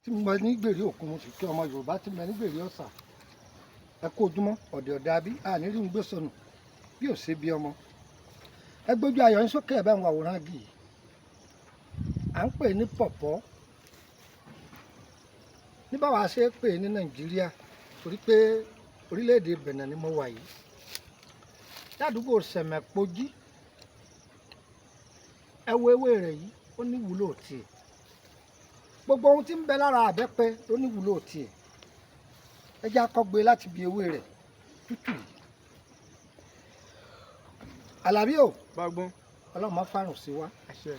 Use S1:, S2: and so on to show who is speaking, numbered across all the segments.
S1: Tí mo bẹ ní gbèrè òkun, mo sì kí ọmọ Yorùbá tí mo bẹ ní gbèrè ọ̀sà. Ẹ kú ojúmọ́, ọ̀dẹ̀ ọ̀dà bí àní rí ń gbé sọnù bí ò ṣe bí ọmọ. Ẹ gbójú ayọ̀ ń sókè, ẹ̀ bá ń wọ àwòrán gì yìí. À ń pè ní pọ̀pọ́ ní báwa ṣe é pè ní Nàìjíríà, torí pé orílẹ̀-èdè Benin ni mo wà yìí, ládùúgbò Sẹ̀mẹ̀pọ̀jì. Ẹ wo ewé rẹ̀ yìí, ó ní ìwúlò tiẹ̀. Gbogbo ohun tí ń bẹ lára àbẹ́pẹ ló ní ìwúlò tiẹ̀. Ẹ jẹ́ á kọ́ gbé láti bi ewé rẹ̀ tútù yìí. Àlàbí o.
S2: Bágbọ́n.
S1: Ọlọ́run má fàrùn sí wa.
S2: Àṣẹ.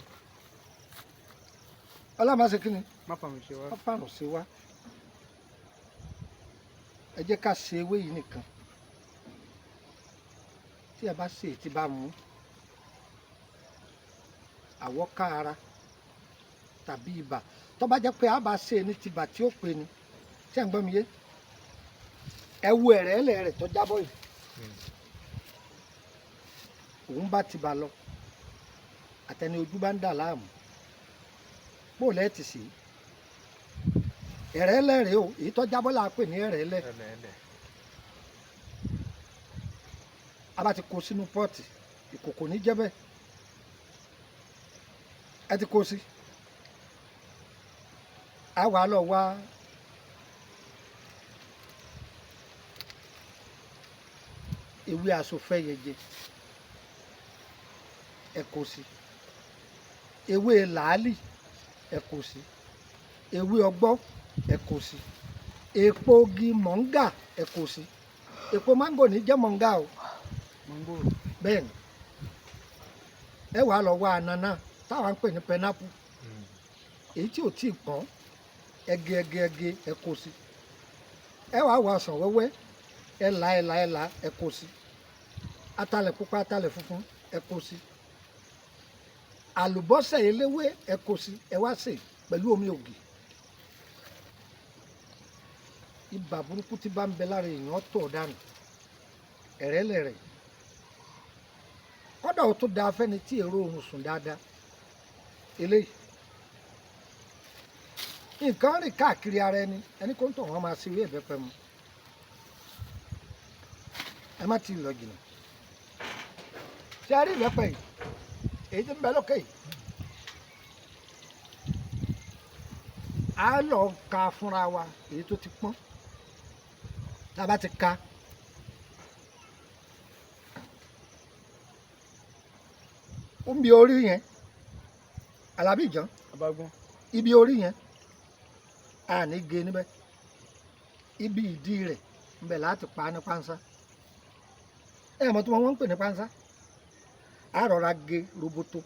S1: Ọlọ́run má ṣe kí ni?
S2: Má fàrùn ṣe wá.
S1: Má fàrùn sí wa. Ẹ jẹ́ ká ṣe ewé yìí nìkan. Tí ẹ bá ṣe èyí tí bá mú àwọ́ká ara tàbí ibà, tó bá jẹ́ pé a bá ṣe ní tibà tí ó pe ni, ṣé ẹ̀ ń gbọ́ mi yé? Ẹ wo ẹ̀rẹ̀ ẹlẹ̀ rẹ̀ tó jábọ́ yìí, òun bá tibà lọ, àtẹni ojú bá ń dà láàmú, bó lẹ́ẹ̀ ti sè é, ẹ̀rẹ̀ ẹlẹ̀ rèé o. Èyí tó jábọ́ là á pè ní ẹ̀rẹ̀ ẹlẹ̀.
S2: Ẹlẹ́ẹ̀lẹ̀.
S1: A bá ti kó sínú pọ́ọ̀tì, ìkòkò ní jẹ́ bẹ́ẹ̀. Ẹ ti kó sí, a wà lọ wá ewé asòfẹ́yẹjẹ, ẹ kó sí, ewé làálì, ẹ kó sí, ewé ọgbọ́, ẹ kó sí, èpo igi mọ̀ǹgà, ẹ kó sí. Èpo máńgò ní jẹ́ mọ̀ǹgà o.
S2: Mọ́ngòrò.
S1: Bẹ́ẹ̀ ni. Ẹ wàá lọ wá anana táwa ń pè ní pẹnápù, èyí tí ò tí ì pọ́n, ẹgẹ ẹgẹ ẹgẹ, ẹ kó sí. Ẹ wàá wọ ọsàn wẹ́wẹ́, ẹ là, ẹ là, ẹ là, ẹ kó sí. Atalẹ̀ pupa, atalẹ̀ funfun, ẹ kó sí. Àlùbọ́sẹ̀ eléwé, ẹ kó sí. Ẹ wá sè pẹ̀lú omi ògì. Ibà burúkú tí bá ń bẹ lára èèyàn tó dànù. Ẹ̀rẹ́lẹ̀rẹ̀ kọ́dà, ó tó da fẹ́ni tí èrò oorun sùn dáadáa. Eléyìí, nǹkan rìn káàkiri ara ẹni, ẹni kó ń tọ̀ wọ́n máa ṣe ewé ìbẹ́pẹ mu. Ẹ má ti lọ jìnnà. Ṣé a rí ìbẹ́pẹ yìí, èyí tí ń bẹ lókè yìí? Á lọ ka fúnra wa èyí tó ti pọ́n. Tá a bá ti ka, ó ń bi orí yẹn, Alábí ìjàn.
S2: Abágbọ́n.
S1: Ibi orí yẹn, a ní gé níbẹ̀. Ibi ìdí rẹ̀ ńbẹ̀ láti pa á ní pánsá. Ẹ mọ̀ tí wọ́n ń pè ní pánsá? A rọra gé roboto,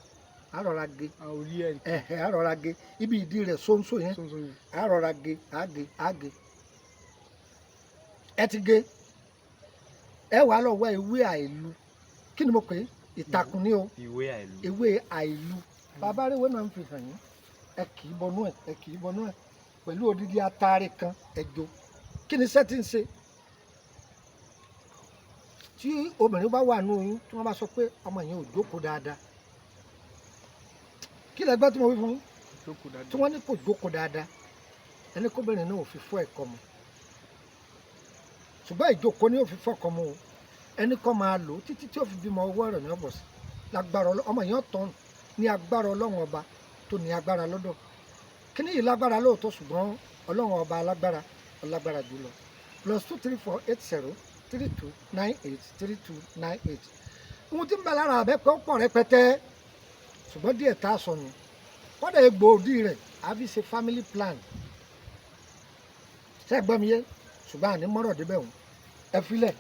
S1: a rọra gé.
S2: Àwọn orí ẹ̀.
S1: Ẹ̀hẹ̀, a rọra gé ibi ìdí rẹ̀ sóńsó yẹn.
S2: Sóńsó yẹn.
S1: A rọra gé, a gé, a gé. Ẹ ti gé, ẹ wàá lọ wá ewé àìlú. Kí ni mo pè é? Ìtàkùn ni o.
S3: Ìwé àìlú.
S1: Ewé àìlú. Bàbá rẹwé náà ń fi hàn yín. Ẹ kì í bọnú ẹ, ẹ kì í bọnú ẹ pẹ̀lú odidi ataare kan. Ẹ jó. Kí ni iṣẹ́ tí ń ṣe? Tí obìnrin bá wà ní oyún, tí wọ́n bá sọ pé ọmọ yẹn ò jókòó dáadáa, kí lẹ gbọ́ tí mo wí fún yín?
S2: Jókòó dáadáa.
S1: Tí wọ́n ní kò jókòó dáadáa, ẹni kóbìnrin náà ò fi fọ́ ẹ̀kọ́ mu. Ṣùgbọ́n ìjókòó ni ó fi fọ́ ẹ̀kọ́ mu o. Ẹni kọ́ máa lò ó títí tí ó fi bímọ, ọwọ́ rẹ̀ ní ọ̀bọ̀ sí lágbára ọmọ yẹn tán ní agbára Ọlọ́run Ọba tó ní agbára lọ́dọ̀. Kíní yìí lágbára lóòótọ́, ṣùgbọ́n Ọlọ́run Ọba alágbára ọlágbára jùlọ. +234 80 32 98 32 98. Ohun tí ń bẹ lára àbẹ́pẹ́ ó pọ̀ rẹpẹtẹ, ṣùgbọ́n díẹ̀ tá a sọ nù. Kọ́dà egbò òdì rẹ̀ á fi ṣe family plan. Ṣé ẹ gbọ́ mi yé? Ṣùgbọ́n àní mọ́rọ̀ débẹ̀ òun, ẹ filẹ̀.